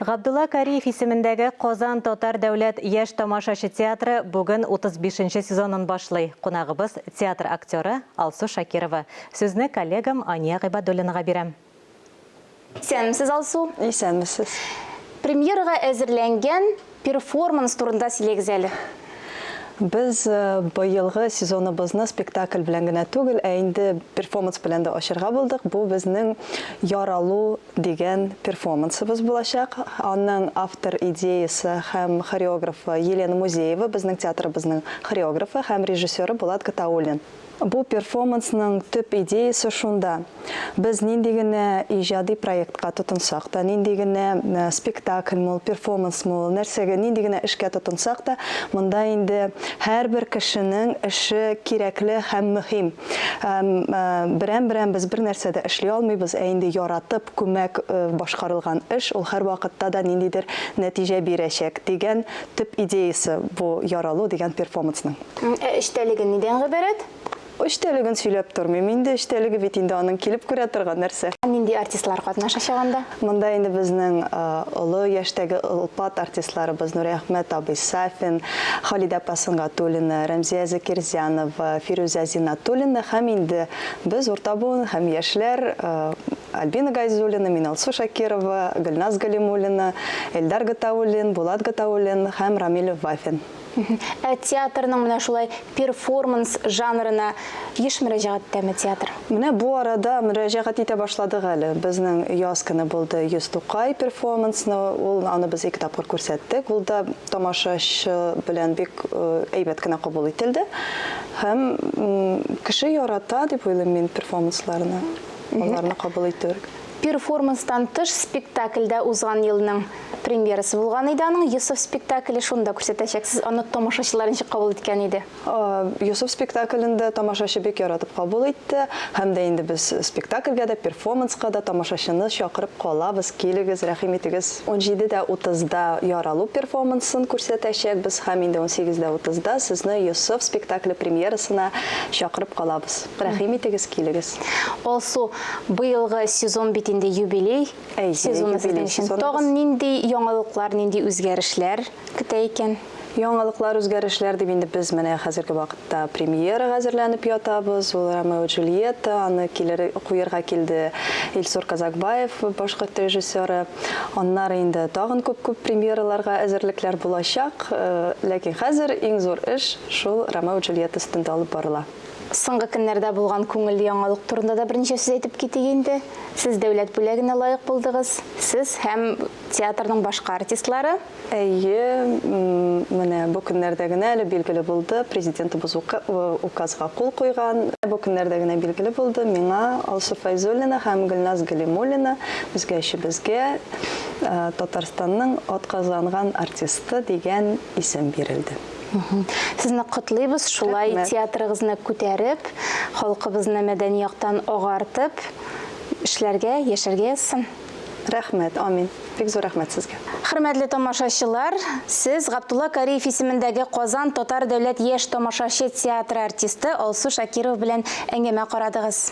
Габдулла Кариев исемендәге Казан татар дәүләт яшь тамашачы театры бүген 35 нче сезонын башлый. Кунагыбыз, театр актеры Алсу Шакирова. Сүзне коллегам Ания Гыйбадуллинага бирәм. Исәнмесез, Алсу! Исәнмесез! Премьерага әзерләнгән перформанс турында сөйләгез әле. Без быелгы сезоныбызны спектакль белән генә түгел, ә инде перформанс белән дә ачырга булдык. Бу безнең Яралу дигән перформансыбыз булачак. Аның автор идеясе һәм хореографы Елена Музеева, безнең театрыбызның хореографы һәм режиссеры Булат Гатауллин. Бу перформансның төп идеясе шунда, без нинди генә иҗади проектка тотынсак та, нинди генә спектакльме ул, перформансмы ул, нәрсәгә, нинди генә эшкә тотынсак та, монда инде һәрбер кешенең эше кирәкле һәм мөһим. Һәм берәм-берәм без бернәрсә дә эшли алмыйбыз, ә инде яратып, күмәк башкарылган эш ул һәрвакытта да ниндидер нәтиҗә бирәчәк, дигән төп идеясе бу Яралу дигән перформансның. Ә эчтәлеге нидән гыйбарәт? Эчтәлеген сөйләп тормыйм инде, эчтәлеге бит инде аның килеп күрә торган нәрсә. Нинди артистлар катнашачак анда? Монда инде безнең олы яшьтәге олпат артистларыбыз Нуриәхмәт абый Сафин, Халидә апа Сөнгатуллина, Рәмзия Закирзянова, Фирүзә Зиннатуллина һәм инде без, урта буын һәм яшьләр, Альбина Гайзуллина, Миналсу Шакирова, Гөлназ Галимуллина, Эльдар Гатауллин, Булат Гатауллин һәм Рамил Вафин. Ә театрның менә шулай перформанс жанрына еш мөрәҗәгать итәме театр? Менә бу арада мөрәҗәгать итә башладык әле. Безнең яз көне булды 100 Тукай перформансны, ул аны без ике тапкыр күрсәттек. Ул да тамашачы белән бик әйбәт кенә кабул ителде. Һәм кеше ярата дип уйлыйм мин перформансларны, аларны кабул итү. Перформанстан тыш спектакль дә узган елның премьерасы булган иде аның. Йосыф спектакле шунда күрсәтәчәксез. Аны тамашачылар ничек кабул иткән иде? Йосыф спектаклен дә тамашачы бик яратып кабул итте. Һәм дә инде без спектакльгә дә, перформанска да тамашачыны чакырып калабыз. Килегез, рәхим итегез. Унҗиде дә утызда Яралу перформансын күрсәтәчәкбез һәм инде унсигез дә утызда сезне Йосыф спектакле премьерасына чакырып калабыз. Рәхим итегез, килегез. Алсу, быелгы сезон бит инде юбилей Әйе, сезоны сезнең юбилей өчен. сезоныбыз. Тагын нинди яңалыклар, нинди үзгәрешләр көтә икән? Яңалыклар, үзгәрешләр дип инде без менә хәзерге вакытта премьерага әзерләнеп ятабыз. Ул Ромео Джульетта, аны килер, куерга килде Илсур Казакбаев, башкорт режиссеры. Аннары инде тагын күп-күп премьераларга әзерлекләр булачак. Ләкин хәзер иң зур эш шул Ромео Джульетта өстендә алып барыла. Соңгы көннәрдә булган күңелле яңалык турында да берничә сүз әйтеп китик инде. Сез дәүләт бүләгенә лаек булдыгыз. Сез һәм театрның башка артистлары. Әйе, менә бу көннәрдә генә әле билгеле булды, Президентыбыз указга кул куйган. Бу көннәрдә генә билгеле булды, миңа, Алсу Фәйзуллина һәм Гөлназ Галимуллина, безгә өчебезгә Татарстанның атказанган артисты дигән исем бирелде. Сезне котлыйбыз, шулай Рәхмәт. театрыгызны күтәреп, халкыбызны мәдәни яктан агартып, эшләргә, яшәргә язсын. Рәхмәт, амин. Бик зур рәхмәт сезгә. Хөрмәтле тамашачылар, сез Габдулла Кариев исемендәге Казан татар дәүләт яшь тамашачы театры артисты Алсу Шакирова белән әңгәмә карадыгыз.